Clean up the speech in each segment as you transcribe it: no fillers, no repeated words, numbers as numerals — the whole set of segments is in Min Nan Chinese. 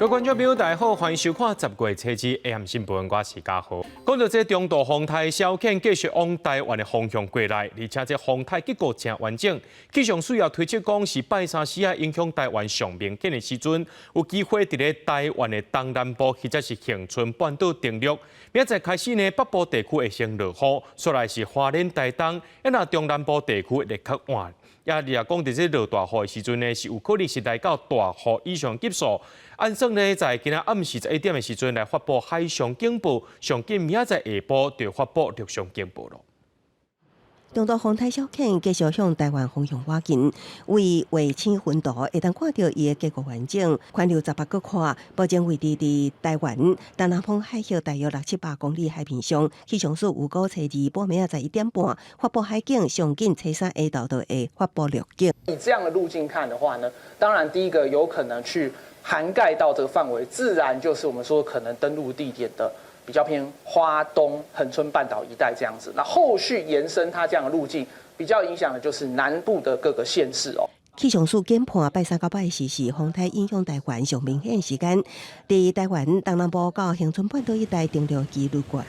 各位觀眾朋友，大家好，歡迎收看10月初二 AM 新聞，我是嘉豪。講到這中度風台小犬繼續往台灣的方向過來，而且這風台結構誠完整。氣象署也推測講是拜三時仔影響台灣上明顯的時陣，有機會佇咧台灣的東南部或者是恆春半島登陸。明仔載開始呢，北部地區會先落雨，煞來是花蓮、台東，啊若中南部地區會較晚。也你也講，佇這落大雨的時陣呢，是有可能是來到大雨以上級數。按算呢，在今仔暗時11點的時陣來發布海上警報，上緊明仔載下晡就發布陸上警報囉。中度風台小犬繼續向台灣方向倚近，為衛星雲圖會當看著伊的結構完整，環流十八個看，目前位置佇台灣東南方海域大約六七百公里海面上。氣象署預估初二晡暝仔11點半發布海警，上緊初三下晝就會發布陸警。以這樣的路徑看的話呢，當然第一個有可能去涵蓋到這個範圍，自然就是我們說可能登陸地點的比較偏花東恆春半島一帶這樣子，那後續延伸它這樣的路徑，比較影響的就是南部的各個縣市哦。氣象署研判拜三到拜四是風台影響台灣上明顯時間，佇台灣東南部到恆春半島一帶登陸幾率懸。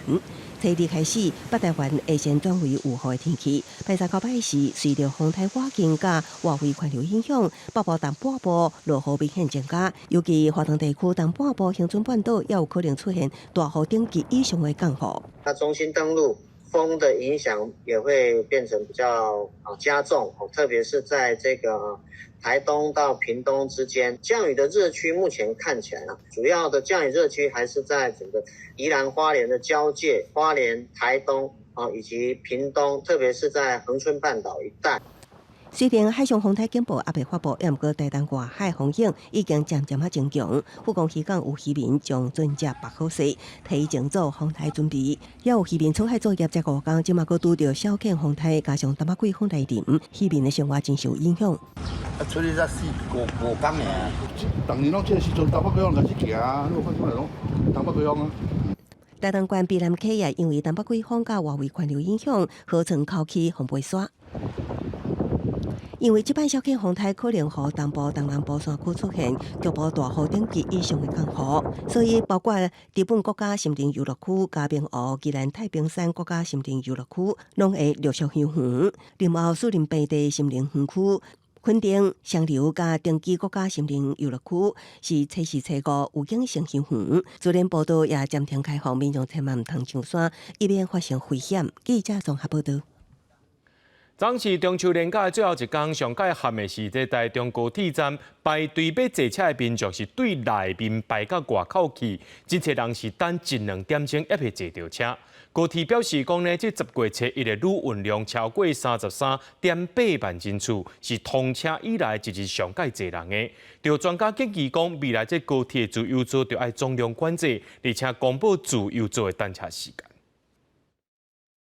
初二開始，北台灣會先轉為有雨的天氣。拜三到拜四，隨著風台倚近佮外圍環流影響，北部東半部落雨明顯增加，尤其花東地區東半部恆春半島也有可能出現大雨等級以上的降雨。它中心登陸，風的影響也會變成比較加重，特別是在這個台東到屏東之間，降雨的熱區目前看起來啊，主要的降雨熱區還是在整個宜蘭花蓮的交界，花蓮、台東啊以及屏東，特別是在恆春半島一帶。雖然海上風台警報猶未發布，毋過台東外海風險已經漸漸仔增強。富岡漁港有漁民將船隻縛好勢，提前做風台準備。也有漁民出海作業這五工，這馬閣拄著小犬風台，加上東北季風來臨，漁民的生活真受影響。啊，出去才四五五工爾。逐年攏這個時陣東北季風開始行，你有看出來攏東北季風啊。台東縣卑南溪也因為東北季風佮外圍環流影響，河川口起紅白沙。因為這擺小犬風台可能予東部、東南部山區出現局部大雨等級以上的降雨，所以包括知本國家森林遊樂區、嘉明湖、宜蘭太平山國家森林遊樂區，攏會陸續休園。另外，樹林平地森林園區、墾丁、雙流佮長崎國家森林遊樂區是初四、初五有警先休園。自然步道也暫停開放，民眾千萬毋通上山，以免發生危險。記者綜合報道。昨是中秋連假的最後一工，上蓋譀的是這台中高鐵站排隊欲坐車的民眾是對內面排到外口去，真濟人是等一兩點鐘猶未坐著車。高鐵表示講呢，這10月初一的旅運量超過33.8萬人次，是通車以來一日上蓋濟人的。著專家建議講，未來這高鐵自由座著愛總量管制，而且公布自由座的等車時間。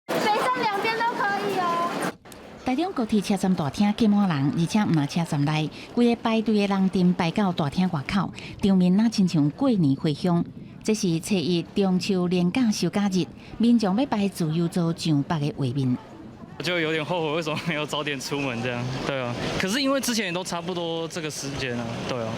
北上兩邊都可以哦。台中高鐵車站大廳擠滿人，而且毋但車站內，規個排隊的人陣排到大廳外口，場面若親像過年回鄉。這是初一中秋連假收假日，民眾欲排自由座上北的畫面。就有點後悔，為什麼沒有早點出門？這樣，對啊。可是因為之前也都差不多這個時間啊，對啊，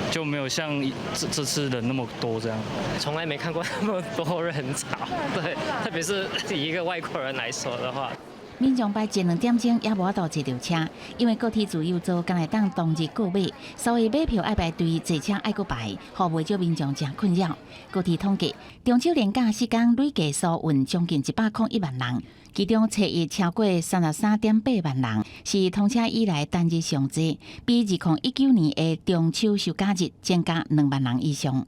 就沒有像這次人那麼多這樣。從來沒看過那麼多人潮，對，特別是以一個外國人來說的話。民眾排一兩點鐘猶無法度坐著車，因為高鐵自由座敢會當當日購買，所以買票愛排隊，坐車愛閣排，予袂少民眾誠困擾。高鐵統計，中秋連假四工累計輸運將近101萬人，其中初一超過33.8萬人，是通車以來單日上濟，比2019年的中秋收假日增加2萬人以上。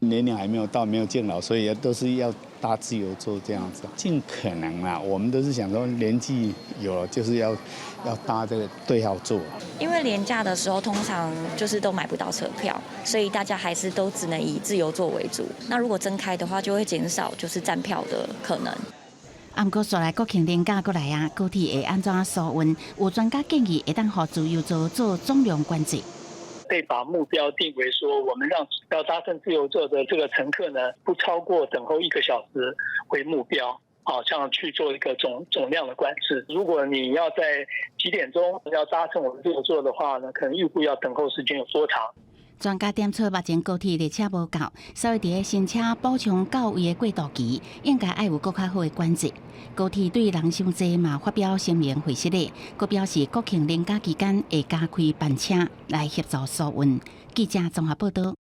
年齡還沒有到，沒有敬老，所以都是要搭自由座這樣子。盡可能啦，我們都是想說年紀有了，就是要搭這個對號座。因為連假的時候，通常就是都買不到車票，所以大家還是都只能以自由座為主。那如果增開的話，就會減少就是佔票的可能。啊，毋過煞來國慶連假閣來啊，高鐵會按怎疏運？有專家建議會當予自由座做總量管制。可以把目標定為說，我們讓要搭乘自由座的這個乘客呢，不超過等候1個小時為目標，好，這樣去做一個總量的管制。如果你要在幾點鐘要搭乘我們自由座的話呢，可能預估要等候時間有多長？專家點出目前高鐵列車無夠，所以佇咧新車補充到位的過渡期，應該愛有閣較好的管制。高鐵對人傷濟嘛發表聲明回釋咧，閣表示國慶連假期間會加開班車來協助疏運。記者綜合報導。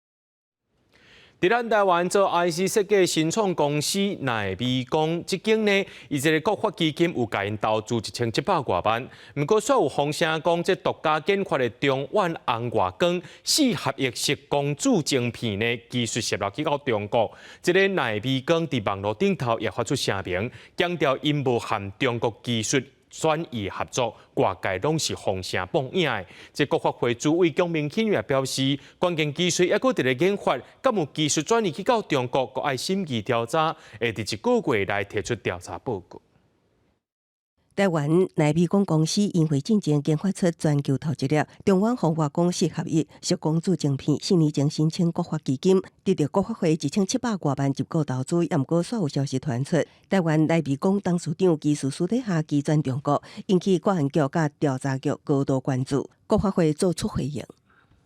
佇咱台灣做 IC 設計新創公司奈微光，這間呢，伊這个國發基金有共𪜶投資1700外萬。毋過，煞有風聲講，這獨家研發的中遠紅外光四合一矽光子晶片呢，技術洩漏去到中國。這个奈微光佇網路頂頭也發出聲明，強調𪜶無和中國技術轉移合作，外界攏是風聲報影的。這國發會主委蔣明慶也表示，關鍵技術猶閣佇咧研發，敢有技術轉移去到中國，閣愛審議調查，會佇一個月內提出調查報告。台灣奈微光公司因為進前研發出全球頭一粒中遠紅外光四合一矽光子晶片，4年前申請國發基金，得著國發會1700外萬入股投資，毋過煞有消息傳出，台灣奈微光董事長技術私底下移轉中國，引起國安局佮調查局高度關注，國發會做出回應。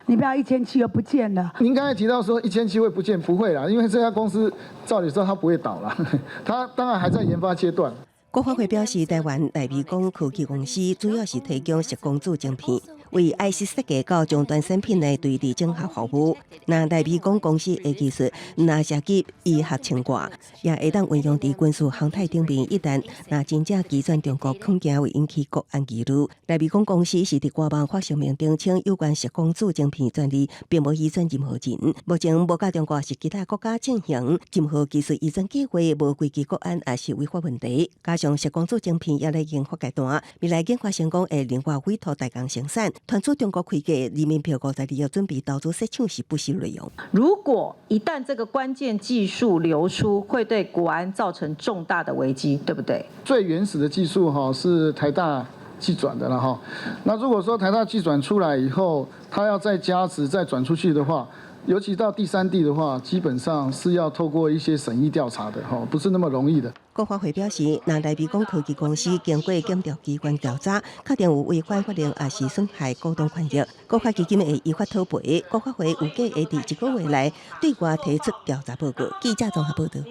你不要1700又不見了。您剛才提到說1700會不見，不會啦，因為這家公司照理說它不會倒啦，它當然還在研發階段。國發會表示，台灣奈微光科技公司主要是提供矽光子晶片，為 IC 設計到終端產品的堆疊整合服務。那奈微光公司的技術，若涉及醫學穿掛，也會當運用佇軍事航太頂面。一旦若真正移轉中國，恐驚會引起國安疑慮。奈微光公司是佇官網發聲明澄清，有關矽光子晶片專利並無移轉任何人，目前無佮中國抑是其他國家進行任何技術移轉計劃，無危及國安抑是違法問題。加上矽光子晶片猶咧研發階段，未來研發成功會另外委託代工生產。傳出中國開價人民幣52億準備投資設廠是不實內容。如果一旦這個關鍵技術流出，會對國安造成重大的危機，對不對？最原始的技術哈是台大技轉的了哈。那如果說台大技轉出來以後，它要再加值再轉出去的話，尤其到第三地的話，基本上是要透過一些審議調查的，哈，不是那麼容易的。國發會表示，若奈微光科技公司經過檢調機關調查，確定有違反法令，抑是損害股東權益，國發基金會依法討賠。國發會預計會佇一個月內對外提出調查報告。記者綜合報導。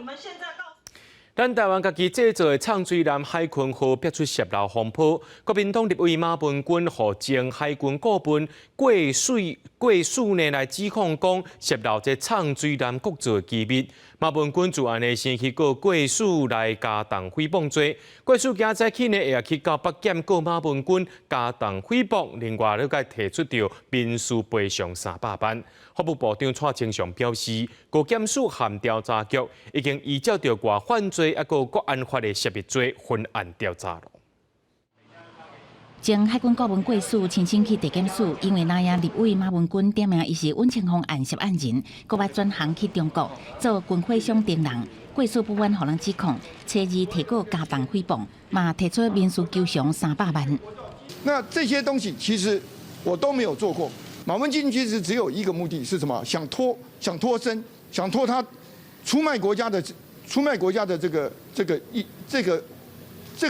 咱台灣家己製造的藏水艦海鯤號爆出洩漏風波，國民黨立委馬文君予前海軍顧問郭嗣呢來指控講洩漏這藏水艦國造機密。馬文君就按呢先去告郭嗣來加重誹謗罪，郭嗣今早起呢會去到北檢告馬文君加重誹謗，另外閣共提出著民事賠償300萬。法務部長蔡清祥表示，高檢署和調查局已經依照著外犯罪抑閣國安法的泄密罪分案調查了。前海軍顧問郭嗣親身去地檢署，因為藍營立委馬文君點名伊是尹清楓案涉案人，閣捌轉行去中國做軍火商情人。郭嗣不滿予人指控，初二提告加重誹謗，嘛提出民事求償300萬。那這些東西其實我都沒有做過。馬文君其實只有一個目的是什麼？想脫身，想脫他出賣國家的這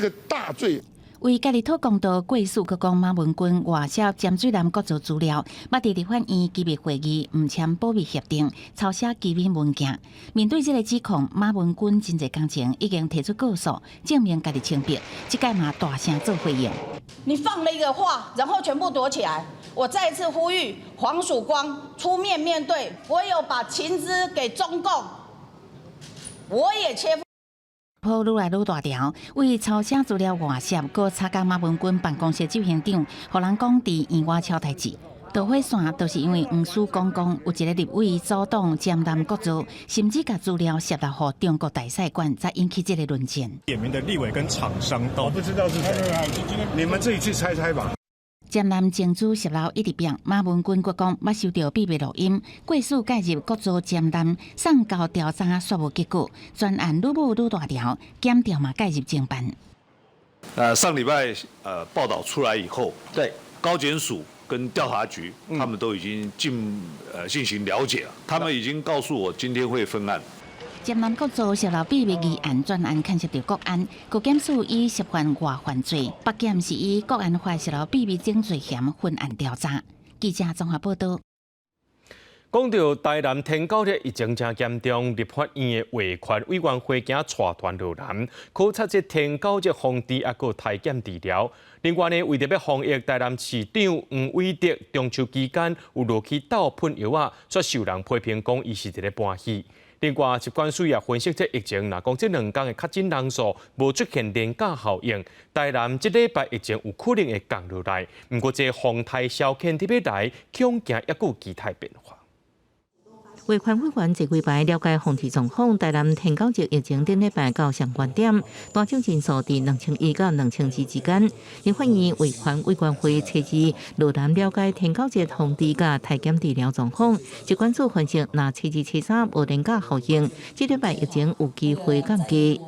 個大罪。為家己討公道，郭嗣閣講馬文君外泄潛水艦國造資料，捌佇立法院機密會議毋簽保密協定，抄寫機密文件。面對這个指控，馬文君真濟工前已經提出告訴，證明家己清白。這擺嘛大聲做回應。你放了一個話，然後全部躲起來。我再一次呼籲黃曙光出面面對，我有把情資給中共，我也切。波愈來愈大條，為抄寫資料外泄，閣插工馬文君辦公室執行長，予人講佇院外撨代誌。導火線就是因為黃曙光講有一个立委阻擋潛艦國造，甚至共資料洩露予中國大使館，才引起這个論戰。點名的立委跟廠商都我不知道是誰，你們自己去猜猜吧。潛艦情資洩漏一直變，馬文君閣講捌收著秘密錄音，郭嗣介入國造潛艦送交調查，煞無結果，全案愈舞愈大條，檢調嘛介入偵辦。上禮拜報道出來以後，高檢署跟調查局，他們都已經進行了解了，他們已經告訴我今天會分案。潛艦國造洩漏秘密議案，專案牽涉著國安，高檢署以涉犯外犯罪，北檢是以國安法洩漏秘密等罪嫌分案調查。記者綜合報導。講到台南天狗日疫情誠嚴重，立法院的衛權委員會今帶團落南，考察這天狗日防治抑閣篩檢治療。另外呢，為著欲防疫，台南市長黃偉哲中秋期間有落去鬥噴藥仔，卻受人批評講伊是佇咧搬戲。另外，疾管署也分析這疫情，若講這兩工的確診人數無出現連假效應，台南這禮拜疫情有可能會降落來。毋過，這風颱消遣佇欲來，恐驚猶閣有其他變化。衛權委員這幾擺了解防治狀況，台南天狗日疫情頂禮拜到上懸點，單週人數佇2100到2200之間。立法院衛權委員會初二落南了解天狗日防治佮篩檢治療狀況，疾管署分析，若初二、初三無連假效應，這禮拜疫情有機會降低。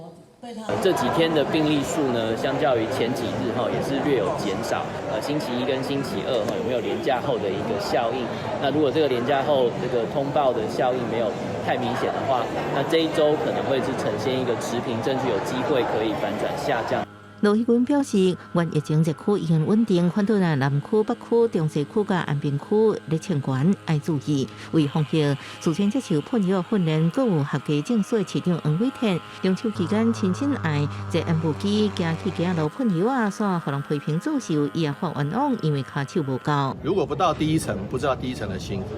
這幾天的病例數呢，相較於前幾日哈，也是略有減少。星期一跟星期二哈，有沒有連假後的一個效應？那如果這個連假後這個通報的效應沒有太明顯的話，那這一周可能會是呈現一個持平，甚至有機會可以反轉下降。羅致光表示，原疫情熱區已經穩定，反倒若南區、北區、中西區佮安平區熱情懸，愛注意。為防疫，事先接受噴藥訓練，閣有合格證書的市長黃偉哲，中秋期間親身愛坐煙霧機行去街路噴藥仔，煞予人批評作秀，伊也發冤枉，因為跤手無夠。如果不到第一層，不知道第一層的辛苦。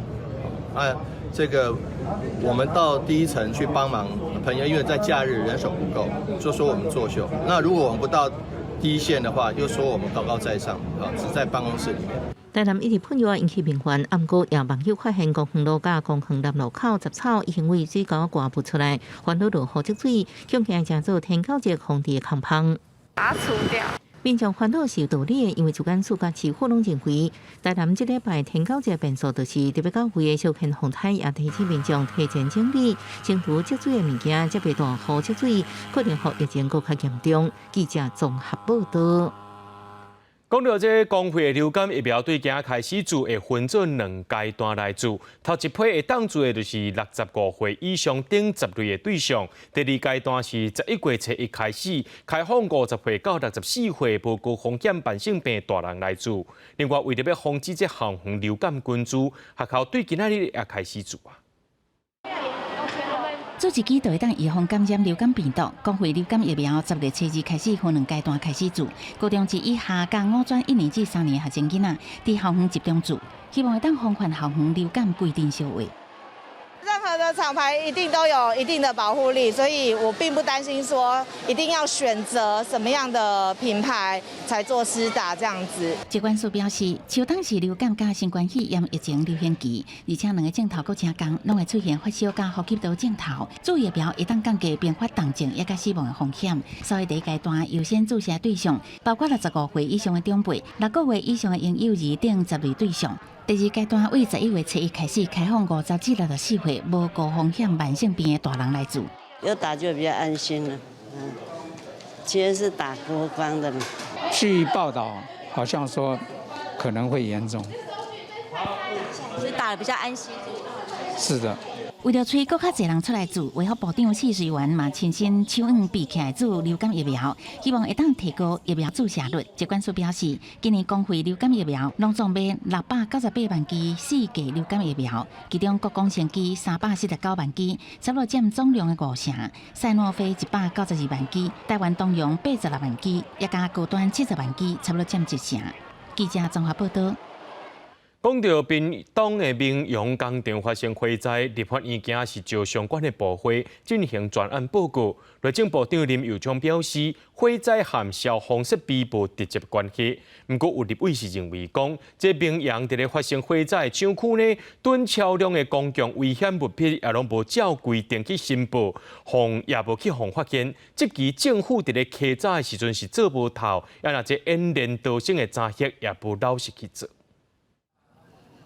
啊，這個我們到第一層去幫忙噴藥，因為在假日人手不夠，就說我們作秀。那如果我們不到第一線的話，又說我們高高在上，啊，只在辦公室裡面。台南一直噴藥引起民怨，毋過也網友發現公園路佮公園南路口雜草已經為水溝割浮出來，煩惱落雨積水，恐驚成做天狗日防治的空縫。把它除掉。民眾煩惱是有道理的，因為疾管署佮市府攏認為，台南這禮拜天狗節變數就是特別到位的小天風颱，也提醒民眾提前整理清除積水的物件，才袂大雨積水，可能予疫情閣較嚴重。記者綜合報道。講到這公費的流感疫苗對今開始注，會分做兩階段來注。頭一批會當注的就是65歲以上頂十類的對象，第二階段是11月初一開始開放50歲到64歲無高風險慢性病大人來注。另外，為著欲防止這校園流感菌株，學校對今仔日也開始注啊。注一劑就會當預防感染流感病毒。公費流感疫苗10月初二開始分兩階段開始注，高中職以下佮五專一年至三年學生囡仔，佇校園集中注，希望會當防範校園流感規陣相話。任何的廠牌一定都有一定的保護力，所以我並不擔心說一定要選擇什麼樣的品牌才做施打這樣子。疾管署表示，秋冬是流感佮新冠肺炎疫情流行期，而且兩个症頭閣誠仝，攏會出現發燒佮呼吸道症頭。注疫苗會當降低併發重症抑佮死亡的風險，所以第一階段優先注射對象包括65歲以上的長輩、6個月以上的嬰幼兒等十類對象。第二階段為11月初一開始開放50至64歲無高風險慢性病的大人來注。有打就比較安心了，其實是打國光的嘛。據報道，好像說可能會嚴重，所以打得比較安心。是的。為著催閣較濟人出來注，衛福部長謝瑞元嘛親身手腕備起來注流感疫苗，希望會當提高疫苗注射率。疾管署表示，今年公費流感疫苗攏總買698萬劑四價流感疫苗，其中國光生技349萬劑，差不多佔總量的五成；賽諾菲192萬劑，台灣東洋86萬劑，抑佮高端70萬劑，差不多佔一成。記者綜合報道。講到屏東的明揚工廠發生火災，立法院今仔是就相關的部會進行專案報告。內政部長林右昌表示，火災和消防設備無直接關係。毋過有立委是認為講，這明揚佇咧發生火災廠區呢，囤超量的公共危險物品也攏無照規定去申報，予也無去予發現。這期政府佇咧稽查的時陣是做無透，抑若這演練逃生的查核也無老實去做。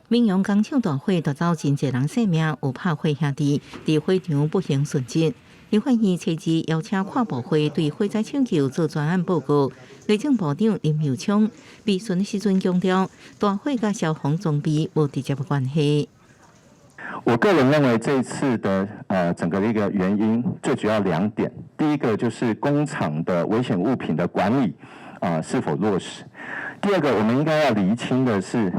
明揚工廠大火奪走真濟人性命，有拍火兄弟佇火場不幸殉職。立法院初二邀請跨部會對火災搶救做專案報告。內政部長林右昌備詢時陣強調，大火佮消防裝備無直接關係。我個人認為這次的整個的一個原因，最主要兩點，第一個就是工廠的危險物品的管理是否落實。第二個，我們應該要釐清的是，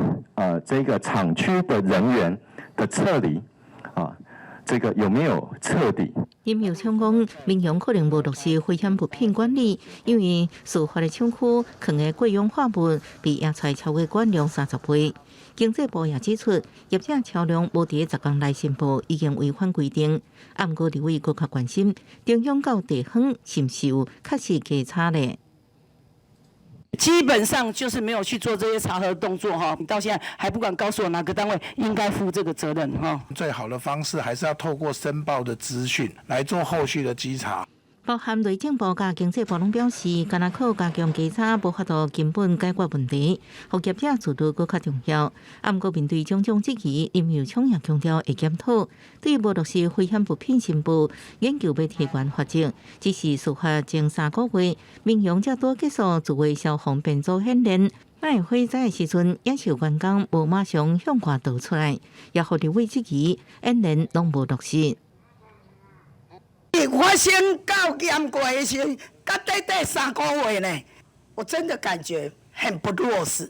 這個廠區的人員的撤離啊，這個有沒有徹底？林右昌講，民雄可能無落實危險物品管理，因為事發的廠區囥的過氧化物比驗出來超過管量30倍。經濟部也指出，業者超量無佇10工內申報，已經違反規定。啊，毋過立委閣較關心，中央到地方是毋是有確實稽查咧？基本上就是沒有去做這些查核動作哈，你到現在還不敢告訴我哪個單位應該負這個責任哈。最好的方式還是要透過申報的資訊來做後續的稽查。包含內政部佮經濟部攏表示，干焦靠加強稽查，無法度根本解決問題，予業者自律閣較重要。啊，毋過面對種種質疑，林右昌也強調會檢討，對無落實危險物品申報，研究欲提懸罰則。只是事發前3個月，民雄才拄結束自衛消防編組訓練，那會火災的時陣，也是有員工無馬上向外逃出來，也予立委質疑演練攏無落實。發生到驗過的時陣，才短短3個月呢，我真的感覺很不落實。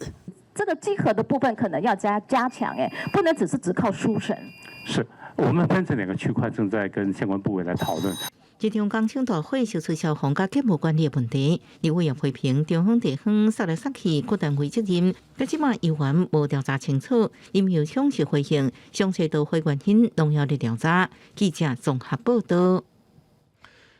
這個稽核的部分可能要加強，哎，不能只是只靠書審。是我們分成兩個區塊，正在跟相關部委來討論。這場工廠大火燒出消防佮潔物管理的問題，立委也批評中央地方殺來殺去，各單位責任，到這馬猶原無調查清楚。林右昌是回應，詳細導火原因攏猶咧調查。記者綜合報道。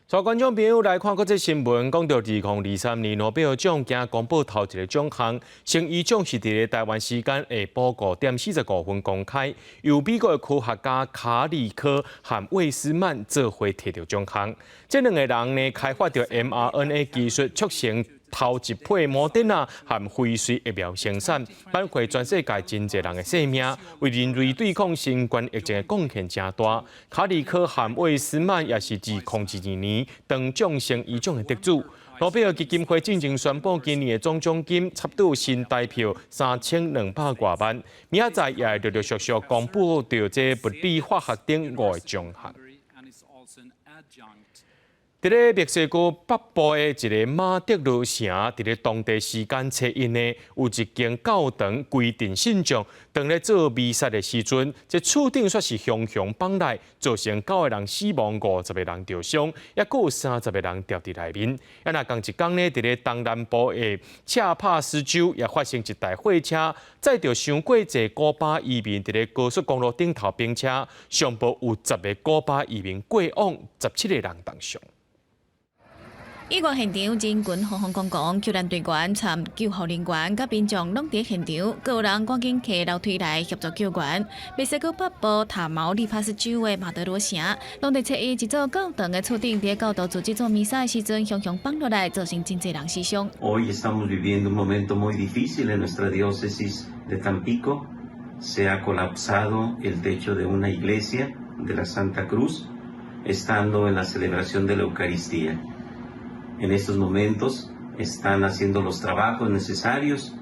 帶觀眾朋友來看國際新聞，講到2023年諾貝爾獎今公布頭一个獎項，生醫獎是佇咧台灣時間下晡5點45分公開，由美國的科學家卡里科和魏斯曼做伙提著獎項。這兩個人呢，開發著 mRNA 技術，促成頭一批摩德納和輝瑞疫苗生產，挽回全世界真濟人的性命，為人類對抗新冠疫情的貢獻誠大。卡里科和魏斯曼也是2022年長獎生醫獎的得主。諾貝爾基金會進前宣布，今年的總獎金差不多新台票3200外萬。明仔載也會陸陸續續公布著這物理化學等五个獎項。佇咧墨西哥北部的一个馬德羅城，佇咧當地時間初一呢，有一間教堂規陣信眾，當咧做彌撒的時陣，這厝頂煞是雄雄崩來，造成九个人死亡，50個人著傷，抑閣有30個人牢佇內面。啊，若仝一工呢，佇咧東南部的恰帕斯州也發生一台貨車載著傷過濟古巴移民，佇咧高速公路頂頭崩車，上報有10個古巴移民過往，17個人重傷。意外現場人群慌慌張張，救援隊員摻救護人員佮民眾攏佇現場，閣有人趕緊爬樓梯來協助救援。墨西哥北部塔毛利帕斯州的馬德羅城，當地初一一座教堂的厝頂，佇教徒組織做彌撒的時陣，雄雄崩落來，造成真濟人死傷。 Hoy estamos viviendo un momento muy difícil en nuestra diócesis de Tampico. Se ha colapsado el techo de una iglesia de la Santa Cruz, estando en la celebración de la Eucaristía. En estos momentos están haciendo los trabajos necesarios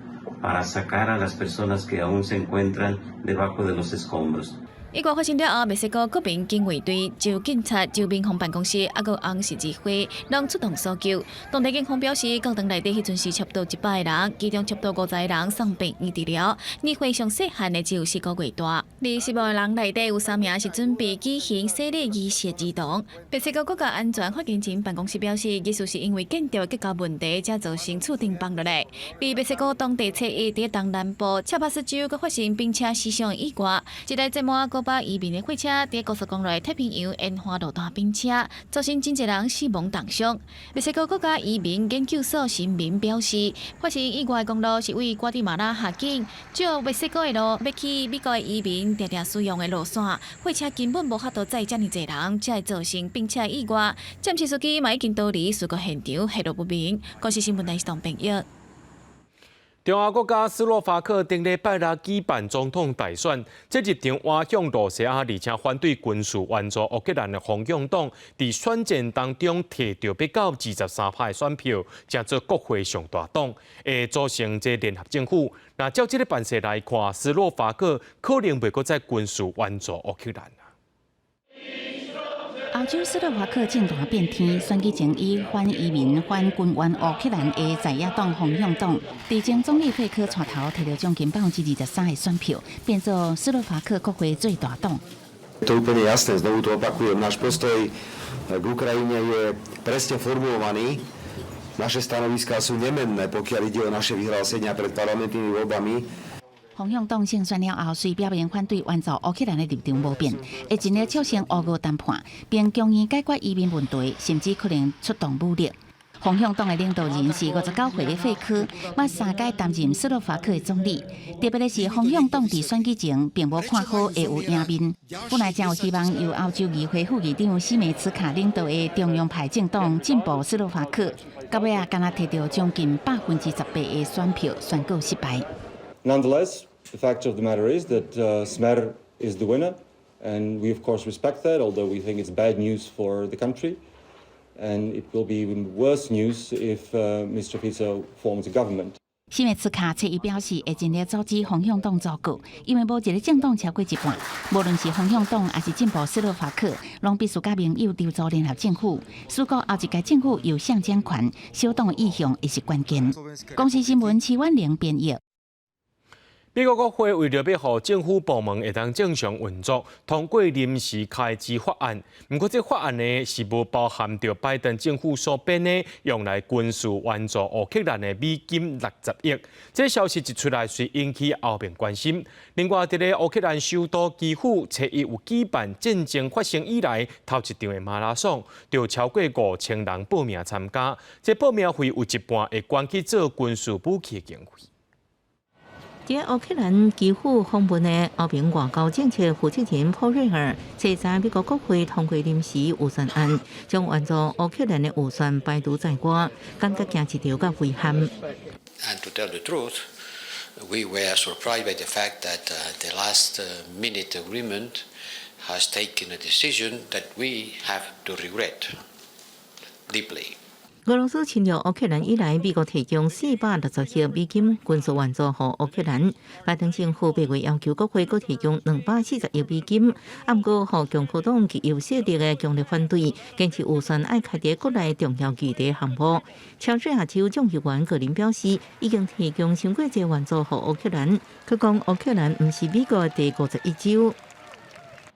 para sacar a las personas que aún se encuentran debajo de los escombros. 意外發生了後，墨西哥國民警衛隊、州警察、州民防辦公室，抑閣有紅十字會，攏出動搜救。當地警方表示，教堂內底彼陣時差不多100個人，其中差不多50個人送病院治療。年歲上細漢的只有4個月大。佇死亡的人內底有三名是準備舉行洗禮儀式的兒童。墨西哥國家安全發言人辦公室表示，疑似是因為建築結構問題，才造成厝頂崩落來。佇墨西哥當地初一，佇東南部恰帕斯州閣發生崩車死傷的意外，一台載滿古巴移民的貨車佇高速公路的太平洋沿岸路段崩車，造成真濟人死亡重傷。墨西哥國家移民研究所聲明表示，發生意外的公路是對瓜地馬拉笏境至墨西哥的路，欲去美國的移民定定使用的路線，貨車根本無法度載遮爾濟人，才會造成崩車意外。暫時司機嘛已經逃離事故現場，下落不明。公視新聞台是編譯。中歐國家斯洛伐克頂禮拜六舉辦總統大選，這一場倚向露西亞，而且反對軍事援助烏克蘭的方向黨，佇選戰當中提著欲到23%的選票，成做國會上大黨，會組成這聯合政府。若照這个範勢來看，斯洛伐克可能袂閣再軍事援助烏克蘭。歐洲斯洛伐克政壇變天，選舉前以反移民、反軍援烏克蘭的在野黨風向黨，佇前總理費科帶頭提著將近23%的選票，變做斯洛伐克國會最大黨。 To je úplne jasné, znovu to opakujem, náš postoj k Ukrajine je presne formulovaný. Naše stanoviská sú nemenné, pokiaľ ide o naše vyhlásenia pred parlamentnými voľbami. 風向黨勝選了後，雖表明反對援助烏克蘭的立場無變，會盡力促成烏俄談判，並強硬解決移民問題，甚至可能出動武力。風向黨的領導人是59歲的費科，捌三屆擔任斯洛伐克的總理。特別的是，風向黨佇選舉前並無看好會有贏面，本來真有希望由歐洲議會副議長史梅茨卡領導的中庸派政黨進步斯洛伐克，到尾仔，干焦提著將近18%的選票宣告失敗。 Nonetheless, the fact of the matter is that Smer is the winner, and we of course respect that, although we think it's bad news for the country. And it will be even worse news if Mr. Fico forms a government. 史梅茨卡初一表示，會盡力阻止風向黨組閣，因為無一个政黨超過一半，無論是風向黨抑是進步斯洛伐克，攏必須佮盟友籌組聯合政府。如果後一屆政府由誰掌權，小黨的意向會是關鍵。公視新聞徐婉玲編譯。美國國會為著欲予政府部門會當正常運作，通過臨時開支法案。毋過，這法案呢是無包含著拜登政府所編的用來軍事援助烏克蘭的美金60億。這消息一出來，隨引起歐盟關心。另外，佇咧烏克蘭首都基輔，初一有舉辦戰爭發生以來頭一場的馬拉松，就超過5000人報名參加。這報名費有一半會捐去做軍事武器的經費。佇烏克蘭基輔訪問的歐盟外交政策負責人普瑞爾，昨在美國國會通過臨時預算案，將援助烏克蘭的預算排除在外，感覺驚一條佮遺憾。 And to tell the truth, we were surprised by the fact that the last minute agreement has taken a decision that we have to regret deeply. 俄羅斯侵略烏克蘭以來，美國提供460億美金軍事援助予烏克蘭。拜登政府八月要求國會閣提供240億美金，毋過予共和黨極右勢力的強烈反對，堅持預算愛開佇國內重要議題項目。喬治亞州眾議員格林表示，已經提供傷過濟援助予烏克蘭，閣講烏克蘭毋是美國第51州。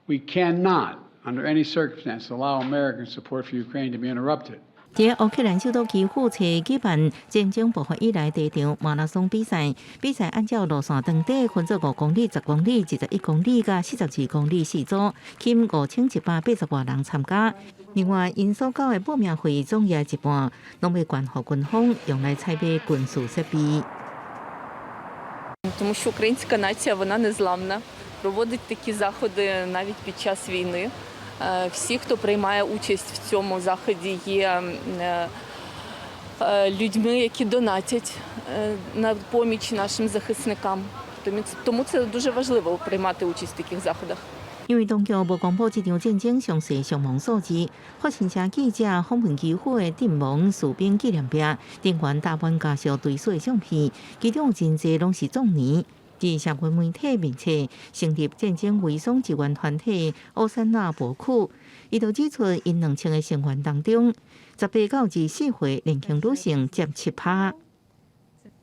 We cannot, under any circumstance, allow American support for Ukraine to be interrupted. 佇烏克蘭首都基輔，初舉辦戰爭爆發以來第一場馬拉松比賽。比賽按照路線長短分做5公里、10公里、21公里佮42公里四組，吸引5180外人參加。另外，𪜶所繳的報名費總額一半，攏欲捐予軍方用來採買軍事設備。 Тому що українська нація вона незламна, проводить такі заходи навіть під час війни. Всі, хто приймає участь в цьому заході, є людьми, які донатять на поміч нашим захисникам. Тому це дуже важливо приймати участь в таких заходах. 因為當局無公布這場戰爭詳細傷亡數字，法新社記者訪問基輔的陣亡士兵紀念壁，人員大半家屬追思的相片，其中有真濟攏是壯年。佇社群媒體面前成立戰爭遺孀支援團體奧珊娜博庫，伊就指出，𪜶2000个成員當中，18到24歲年輕女性佔7%。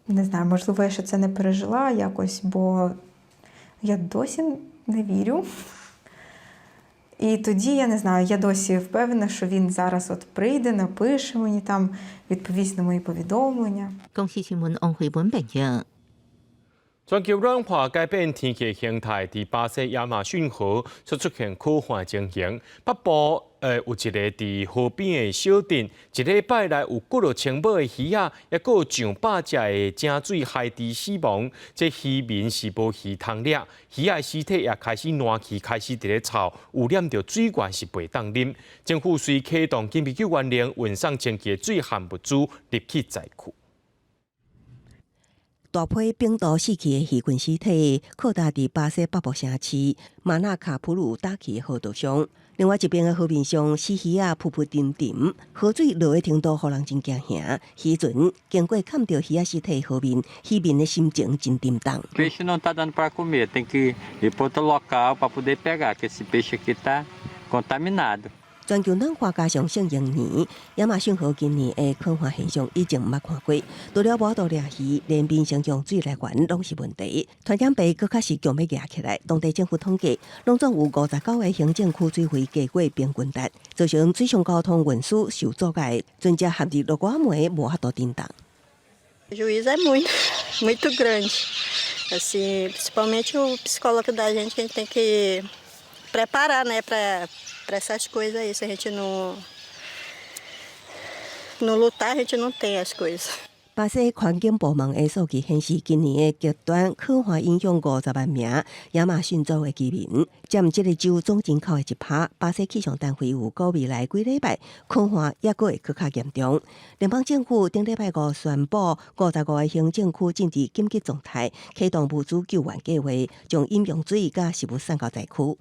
Не знаю, можливо, я ще це не пережила якось, бо я досі не вірю. І тоді я не знаю, я досі впевнена, що він зараз от прийде, напише мені там, відповість на мої повідомлення. 公視新聞王慧文編譯。全球暖化改變天氣形態，佇巴西亞馬遜河所出現可旱情形。北部有一个佇河邊的小鎮，一禮拜內有幾落千尾的魚仔，抑閣有上百隻的井水海豬死亡。這漁民是無魚通掠，魚仔屍體也開始爛去，開始佇咧臭，污染著水源是袂當啉。政府遂啟動緊急救援令，運送清潔水和物資入去災區。大批病毒死去的魚群屍體，擴大佇巴西北部城市馬納卡普魯打起的河道上。另外一邊的河面上，死魚仔浮浮沉沉，河水濁的程度予人真驚嚇。漁船經過崁著魚仔屍體河面，漁民的心情真沉重。 Peixe não está dando para comer, tem que ir para outro local para poder pegar, que esse peixe aqui está contaminado. 全球暖化加上聖嬰年，亞馬遜河今年的乾旱現象以前毋捌看過。除了無法度掠魚，連民生用水來源攏是問題。傳染病閣較是強欲夯起來。當地政府統計，攏總有59個行政區水位低過平均值，造成水上交通運輸受阻礙，船隻陷入落外暝無法度振動。 Prejuízo é muito, muito grande. Assim, principalmente o psicólogo da gente, que a gente tem que preparar, né, para essas coisas aí. Se a gente não lutar, a gente não tem as coisas. 巴西環境部門的數據顯示，今年的極端乾旱影響50萬名亞馬遜州的居民，佔這个州總人口的1%。巴西氣象單位預估未來幾禮拜乾旱猶閣會閣較嚴重。聯邦政府頂禮拜五宣布，55個行政區進入緊急狀態，啟動物資救援計劃，將飲用水佮食物送到災區。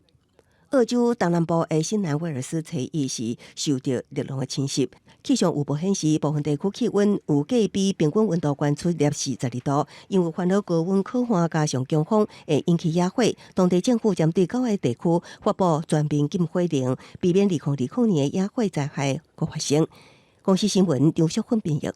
澳洲東南部的新南威爾斯初一是受著熱浪的侵襲，氣象預報顯示，部分地區氣溫有計比平均溫度懸出攝氏12度。因為煩惱高溫乾旱加上強風會引起野火，當地政府針對九个地區發布全面禁火令，避免2020年的野火災害閣發生。公視新聞張淑芬編譯。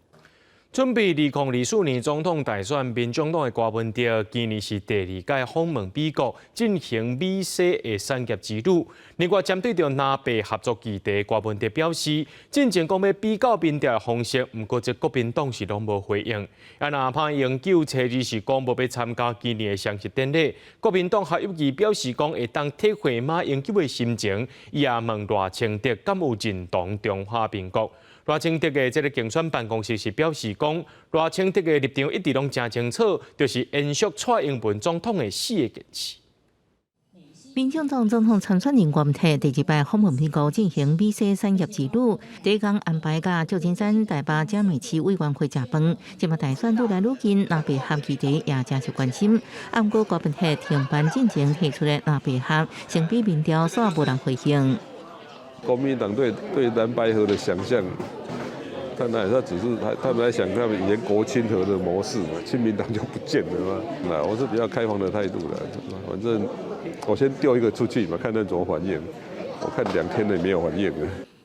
準備2024年總統大選，民眾黨的柯文哲今年是第二屆訪問美國，進行美西的產業之旅。另外，針對著藍白合作議題，柯文哲表示，進前講欲比較民調的方式，毋過這國民黨是攏無回應。啊，若馬英九初二是講無欲參加今年的雙十典禮，國民黨侯友宜表示講會當體會馬英九的心情，伊也問賴清德敢有認同中華民國。賴清德的這个競選辦公室是表示講，賴清德的立場一直攏誠清楚，就是延續蔡英文總統的四个堅持。民進黨總統參選人柯文哲第二擺訪問美國進行美西產業之旅，第一工安排佮舊金山大壩嘉美市委員會食飯。這馬大選愈來愈近，藍白合議題也誠受關心。毋過柯文哲停辦進前提出的藍白合，相比民調煞無人回應。國民黨對藍白合的想象，但那他只是他們在想他們以前國親合的模式嘛，親民黨就不見了嘛。那我是比較開放的態度的，反正我先丟一個出去嘛，看他怎麼反應。我看2天內沒有反應。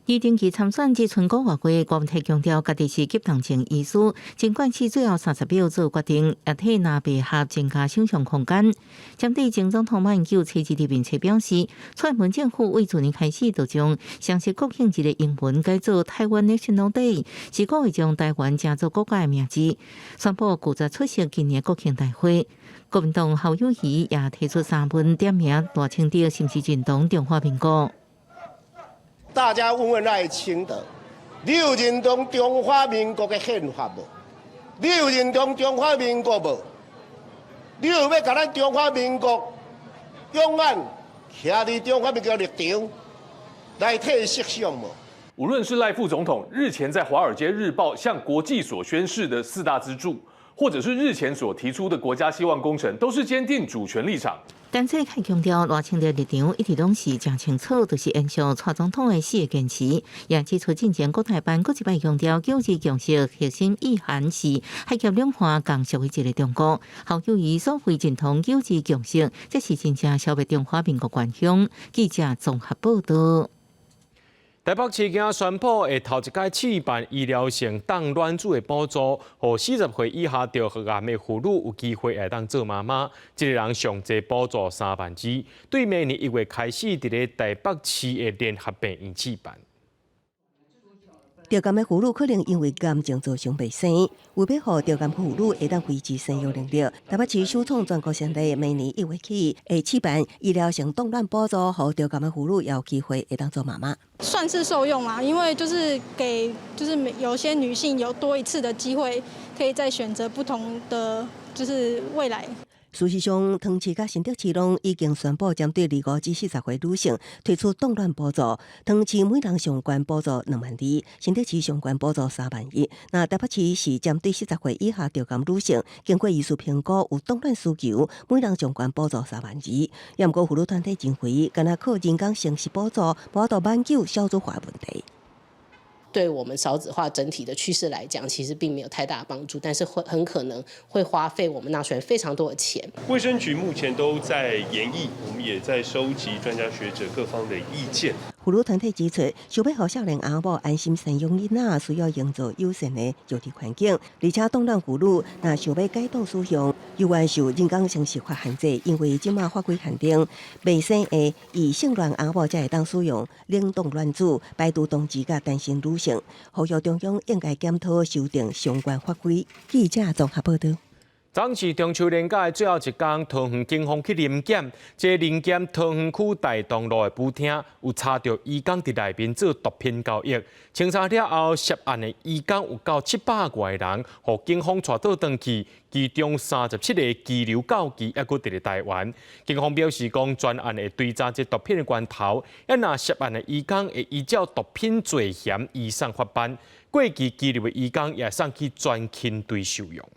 伊登記參選只賰五個月，柯文哲強調家己是急當前醫師，儘管是最後30秒做決定，也替藍白合增加想象空間。針對前總統馬英九初二佇面冊表示，蔡英文政府為去年開始就將雙十國慶日的英文改做臺灣 National Day，是故意將臺灣加做國家的名字，宣布拒絕出席今年國慶大會。國民黨侯友宜也提出三問點名賴清德是毋是認同中華民國。大家問問賴清德，你有認同中華民國的憲法無？你有認同中華民國無？你有欲共咱中華民國永遠徛佇中華民國立場來替設想無？無論是賴副總統日前在《華爾街日報》向國際所宣示的四大支柱，或者是日前所提出的國家希望工程，都是堅定主權立場。陳世凱強調，賴清德立場一直攏是誠清楚，就是延續蔡總統的四個堅持。也指出，進前國台辦閣一擺強調，九二共識核心意涵是海峽兩岸共屬於一个中國。侯友宜所謂認同九二共識，這是真正消滅中華民國幻想。記者綜合報導。台北市今宣布會頭一擺試辦醫療性凍卵子的補助，予40歲以下著核癌的婦女有機會會當做媽媽。一个人上濟補助3萬二，對明年1月開始，佇咧台北市的聯合病院試辦。著癌的婦女可能因為癌症造成袂生，為欲予著癌婦女會當維持生育能力，台北市首創全國先例，明年1月起會試辦醫療性凍卵補助，予著癌的婦女有機會會當做媽媽。算是受用啦，因為就是給就是有些女性有多一次的機會，可以再選擇不同的就是未來。事實上，桃園市佮新竹市攏已經宣布針對25至40歲女性推出凍卵補助。桃園市每人上懸補助2萬2，新竹市上懸補助3萬1。那台北市是針對40歲以下著癌女性，經過醫師評估有凍卵需求，每人上懸補助3萬2。也毋過婦女團體認為，干焦靠人工生殖補助，無法度挽救少子化問題。對我們少子化整體的趨勢來講，其實並沒有太大幫助，但是會很可能會花費我們納稅人非常多的錢。衛生局目前都在研議，我們也在收集專家學者各方的意見。婦女團體指出，想欲予少年阿某安心生養囡仔，需要營造友善的育兒環境。而且，凍卵婦女若想欲解凍使用，猶原受人工生殖法限制，因為這馬法規限定，未生的異性戀阿某才會當使用冷凍卵子，排除同志佮單身女性。呼籲中央應該檢討修訂相關法規。記者綜合報導。昨是中秋連假的最後一工，桃園警方去臨檢，這臨檢桃園區大同路的舞廳，有查著移工佇內面做毒品交易。清查了後，涉案的移工有夠700外人，予警方帶倒轉去，其中37個羈留到期，猶閣佇咧台灣。警方表示講，專案會追查這毒品的源頭，啊若涉案的移工會依照毒品罪嫌移送法辦，過期羈留的移工也送去專勤隊收容。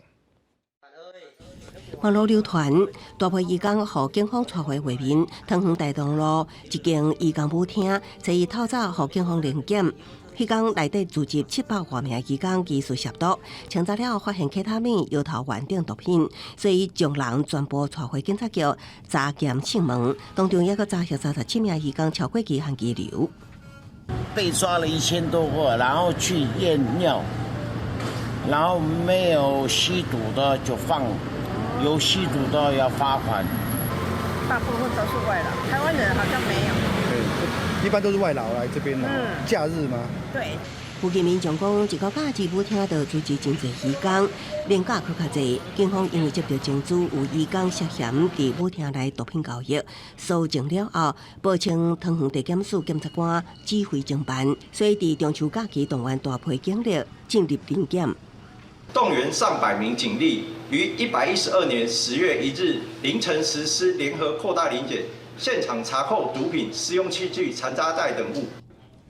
網路流傳大批移工予警方帶回畫面，桃園大同路一間移工舞廳，初一透早予警方臨檢。彼工內底聚集700外名移工疑似涉毒，清查了後發現 K 他命、搖頭丸等毒品，所以將人全部帶回警察局查檢訊問，當中猶閣查獲37名移工超過期限羈留。被抓了1000多個，然後去驗尿，然後沒有吸毒的就放。有吸毒的要罰款。大部分都是外勞，台灣人好像沒有。對，一般都是外勞來這邊。假日嗎？對。附近民眾講，一個假日舞廳就聚集真濟移工，連假閣較濟。警方因為接到情資有移工涉嫌佇舞廳內毒品交易，搜證了後，報請桃園地檢署檢察官指揮偵辦，所以佇中秋假期動員大批警力進入臨檢。動員上百名警力，於112年10月1日凌晨實施聯合擴大臨檢，現場查扣毒品、私用器具、殘渣袋等物。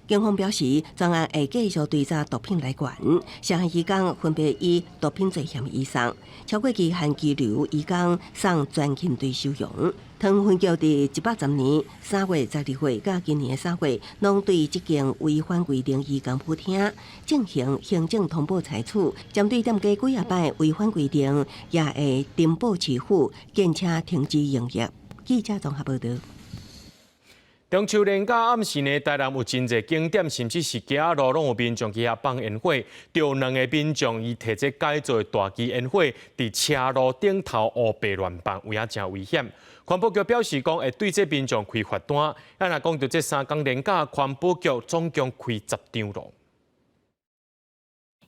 警方表示，專案會繼續追查毒品來源，涉案移工分別以毒品罪嫌移送，超過期限羈留移工送專勤隊收容。桃園分局佇110年3月12日佮今年3月，攏對這間違反規定移工舞廳進行行政通報裁處，針對店家幾仔擺違反規定，也會呈報市府，建請停止營業。記者綜合報導。中秋連假暗時呢，台南有真濟景點，甚至是街仔路，攏有民眾去遐放煙火。著兩个民眾伊提這改造的大支煙火，佇車路頂頭烏白亂放，有影誠危險。環保局表示講，會對這民眾開罰單。啊，若講著這3工連假，環保局總共開10張囉。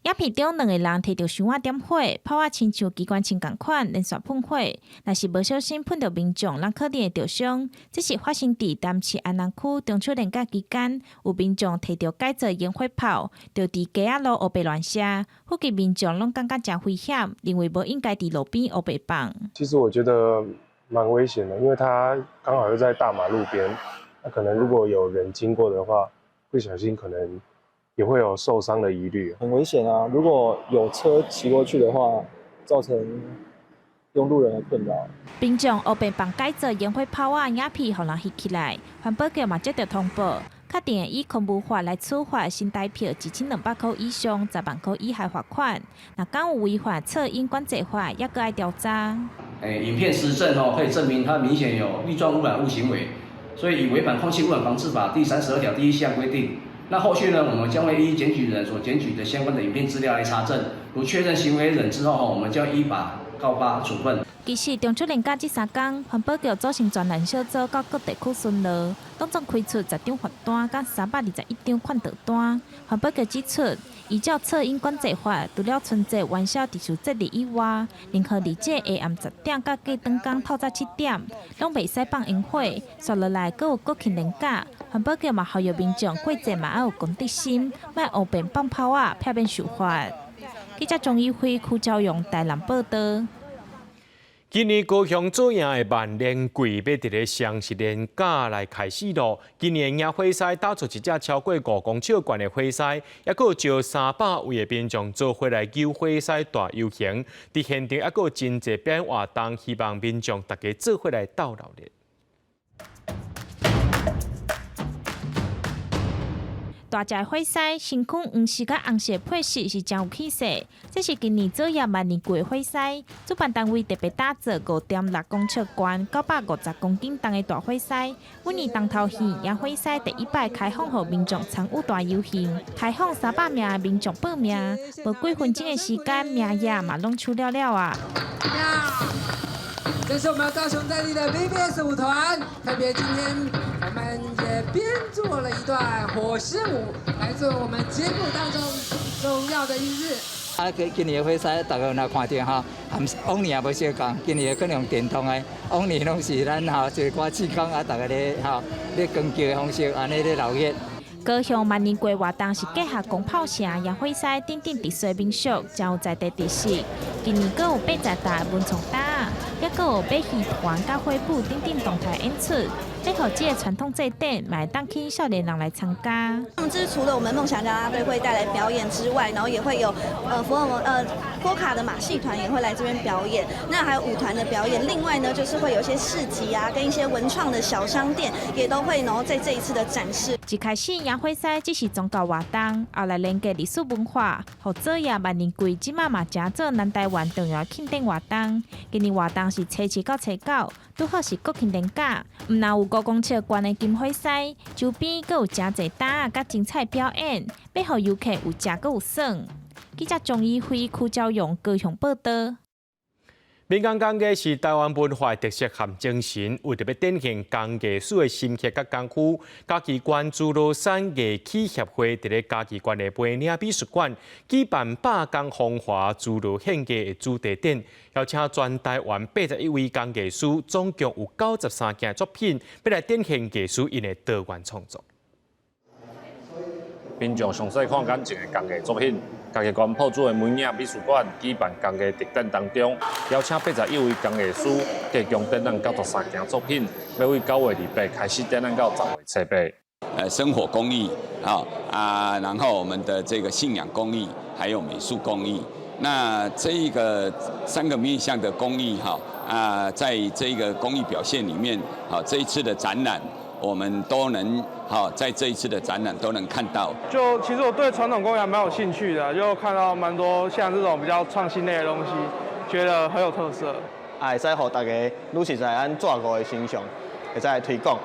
影片中兩个人提著箱仔點火，炮仔親像機關槍仝款連續噴火，若是無小心噴著民眾，攏可能會著傷。這是發生佇台南市安南區中秋連假期間，有民眾提著改造煙火炮，就佇街仔路烏白亂射，附近民眾攏感覺誠危險，認為無應該佇路邊烏白放。其實我覺得蠻危險的，因為它剛好又在大馬路邊，那可能如果有人經過的話，不小心可能也會有受傷的疑慮。很危險啊！如果有車騎過去的話，造成用路人的困擾。民眾烏白放改造煙火炮仔影片，予人翕起來，環保局嘛接著通報，確定會以空污法來處罰新台票1200箍以上10萬箍以下罰款。若敢有違反噪音管制法，猶閣愛調查。影片實證哦，可以證明他明顯有粒狀污染物行為，所以以違反空氣污染防治法第32條第1項規定。那後續呢，我們將會依檢舉人所檢舉的相關的影片資料來查證，如確認行為人之後，我們將依法告發處分。其實中秋連假這3工，環保局組成專案小組到各地區巡邏，總共開出10張罰單，佮321張勸導單。環保局指出，依照噪音管制法，除了春節元宵特殊節日以外，任何日子下暗10點到隔轉工透早7點，攏袂使放煙火。紲落來，閣有國慶連假，環保局嘛呼籲民眾過節嘛愛有公德心，莫烏白放炮仔，避免受罰。記者鍾一輝、柯昭勇台南報導。今年高雄做營的萬年季欲佇咧雙十連假來開始囉。今年迎火獅打出一隻超過5公尺懸的火獅，猶閣招300位的民眾做伙來揪火獅大遊行。佇現場猶閣有真濟表演活動，希望民眾大家做伙來鬥鬧熱。大隻火獅身軀黃色佮紅色配色是誠有氣勢。這是今年祖業萬年季的火獅，主辦單位特別打造5.6公尺懸、950公斤重的大火獅。每年重頭戲，迎火獅第一擺開放予民眾參與大遊行，開放300名的民眾報名，無幾分鐘的時間，名額嘛攏搶了了啊！這是我們高雄在地的 VVS 舞團，特別今天我們也編做了一段火獅舞，來做我們節目當中重要的一日。啊，今今年的火獅，大家若看著吼，和往年也無相仝，今年可能用電動的，往年攏是咱吼一個歌曲講啊，大家咧吼咧扛轎的方式，按呢咧鬧熱。高雄萬年季活動是結合攻炮城、迎火獅等等特色民俗，誠有在地特色。今年閣有80台文創擔，抑閣有馬戲團佮火舞等等動態演出，欲予這个傳統祭典，嘛會當吸引少年人來參加。那麼這是除了我們夢想家啦隊會帶來表演之外，然後也會有福爾摩波卡的馬戲團也會來這邊表演，那還有舞團的表演。另外呢，就是會有一些市集啊，跟一些文創的小商店也都會然後在這一次的展示。一開始迎火獅只是宗教活動，後來連結歷史文化，予祖業萬年季這馬嘛成做南台灣重要慶典活動。今年活動是初七到初九，拄好是國慶連假。毋但有5公尺懸的金火獅，周邊閣有誠濟擔仔佮精彩表演，欲予遊客有食閣有耍。記者鍾怡輝、柯昭勇高雄報導。民間工藝是台灣文化的特色和精神，為著欲展現工藝師的心血佮功夫，嘉義縣諸羅山藝起協會佇咧嘉義縣的梅嶺美術館舉辦百工風華諸羅獻藝的主題展，邀請全台灣81位工藝師，總共有93件作品，欲來展現藝師𪜶的多元創作。民眾上細看眼前的工藝作品。嘉義縣朴子的梅嶺美術館舉辦工藝特展當中，邀請81位工藝師，提供展覽93件作品，欲對9月28開始展覽到10月初8。生活工藝啊啊，然後我們的這個信仰工藝，還有美術工藝，那這一個三個面向的工藝哈啊，在這個工藝表現裡面，好這一次的展覽，我們都能好在這一次的展覽都能看到。就其實我對傳統工藝還蠻有興趣的，就看到蠻多像這種比較創新類的東西，覺得很有特色。啊，會使予大家愈熟悉咱紙糊的形象，會使來推廣。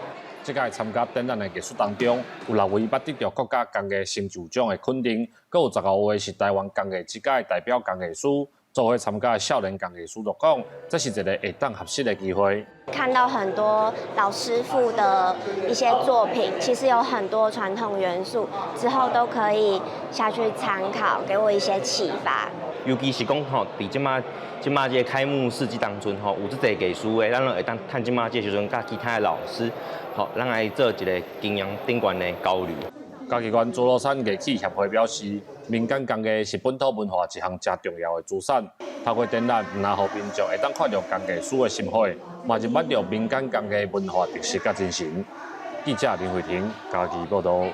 這屆參加展覽的藝師當中，有六位捌得著國家工藝成就獎的肯定，閣有15位是台灣工藝之家的代表工藝師。做伙參加的少年工藝師就講，這是一個會當學習的機會。看到很多老師傅的一些作品，其實有很多傳統元素，之後都可以下去參考，給我一些啟發。尤其是講吼，佇這馬這馬這个開幕式這當中吼，有這濟藝師的，咱攏會當趁這馬這個時陣，佮其他的老師，吼，咱來做一个經驗頂懸的交流。嘉義縣諸羅山藝起協會表示，民間工藝是本土文化一項誠重要的資產。透過展覽，毋但予民眾會當看著工藝師的心血，嘛是捌著民間工藝文化特色佮精神。記者林慧婷嘉義報導。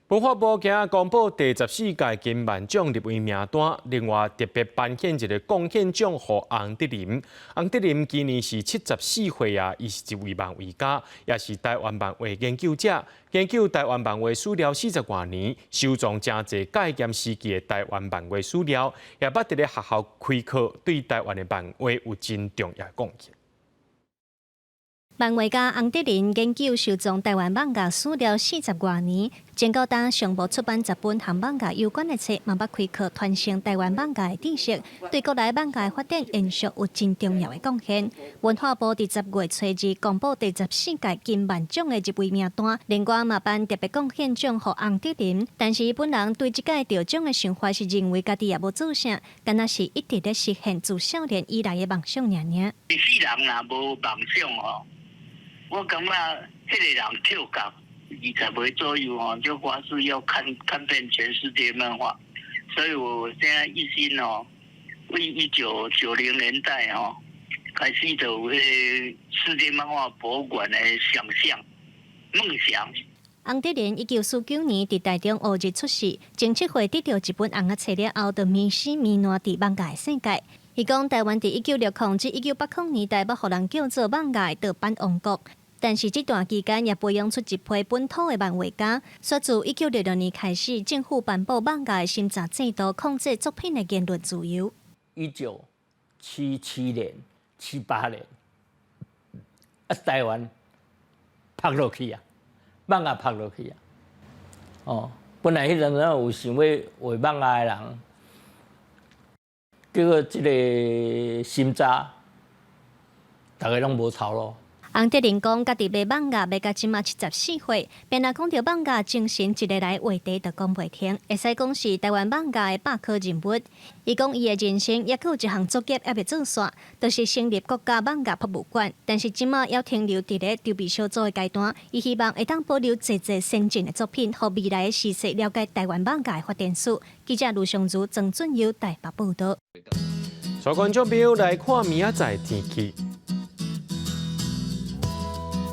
文化部今仔公布第14屆金漫獎入圍名單，另外特別頒獻一个貢獻獎予洪德林。洪德林今年是74歲啊，伊是一位漫畫家，也是台灣漫畫研究者，研究台灣漫畫史料40外年，收藏誠濟戒嚴時期的台灣漫畫史料，也捌佇咧學校開課，對台灣的漫畫有真重要貢獻。漫畫家洪德林研究收藏台灣漫畫史料40外年，前到今上無出版10本和漫畫有關的冊，嘛捌開課傳承台灣漫畫的知識，對國內漫畫發展延續有真重要的貢獻。文化部佇10月初2公布第14屆金漫獎的入圍名單，另外嘛頒特別貢獻獎予洪德林。但是伊本人對這屆得獎的想法是認為家己也無做啥，敢若是一直咧實現自少年以來的夢想爾爾。一世人若無夢想哦。我感覺彼个人跳降20歲左右哦，就發誓要看看遍全世界漫畫，所以我現在一心哦，為1990年代哦，開始就有彼个世界漫畫博物館的想象夢想。洪德林1949年佇台中烏日出世，7歲得著一本尪仔冊了後，就迷死迷爛佇漫畫的世界。伊講台灣佇1960至1980年代，捌予人叫做漫畫盜版王國。但是這段期間也培養出一批本土的漫畫家。煞自1966年開始，政府頒布艋舺的審查制度，控制作品的言論自由。 1977年、78年，啊，台灣拍落去啊，艋舺拍落去啊。哦，本來彼陣有想欲畫艋舺的人，結果這个審查，逐家攏無頭路。洪德仁講，家己賣艋舺賣到這馬74歲，便若講著艋舺精神，一个來話題就講袂停，會使講是台灣艋舺的百科人物。伊講伊的人生猶閣有一項作業猶未做煞，就是成立國家艋舺博物館，但是這馬猶停留佇咧籌備小組的階段。伊希望會當保留濟濟先進的作品，予未來的世代了解台灣艋舺的發展史。記者盧尚如、曾俊佑台北報導。所觀眾朋友來看明仔載天氣。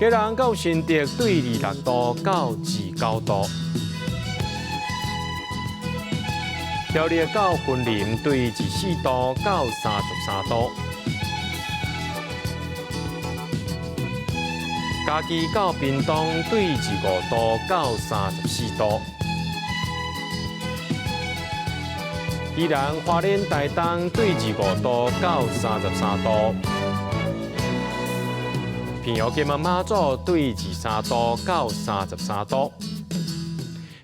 基隆到新竹對26度到29度，苗栗到雲林對24度到33度，嘉義到屏東對25度到34度，宜蘭花蓮台東對25度到33度。平遙金門馬祖對23度到33度。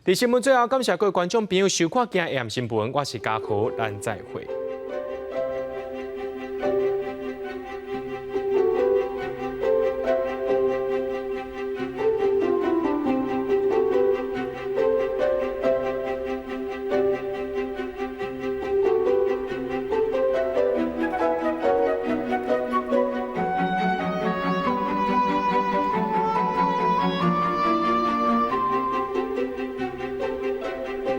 佇新聞最後，感謝各位觀眾朋友收看今日的新聞，我是嘉豪，咱再會。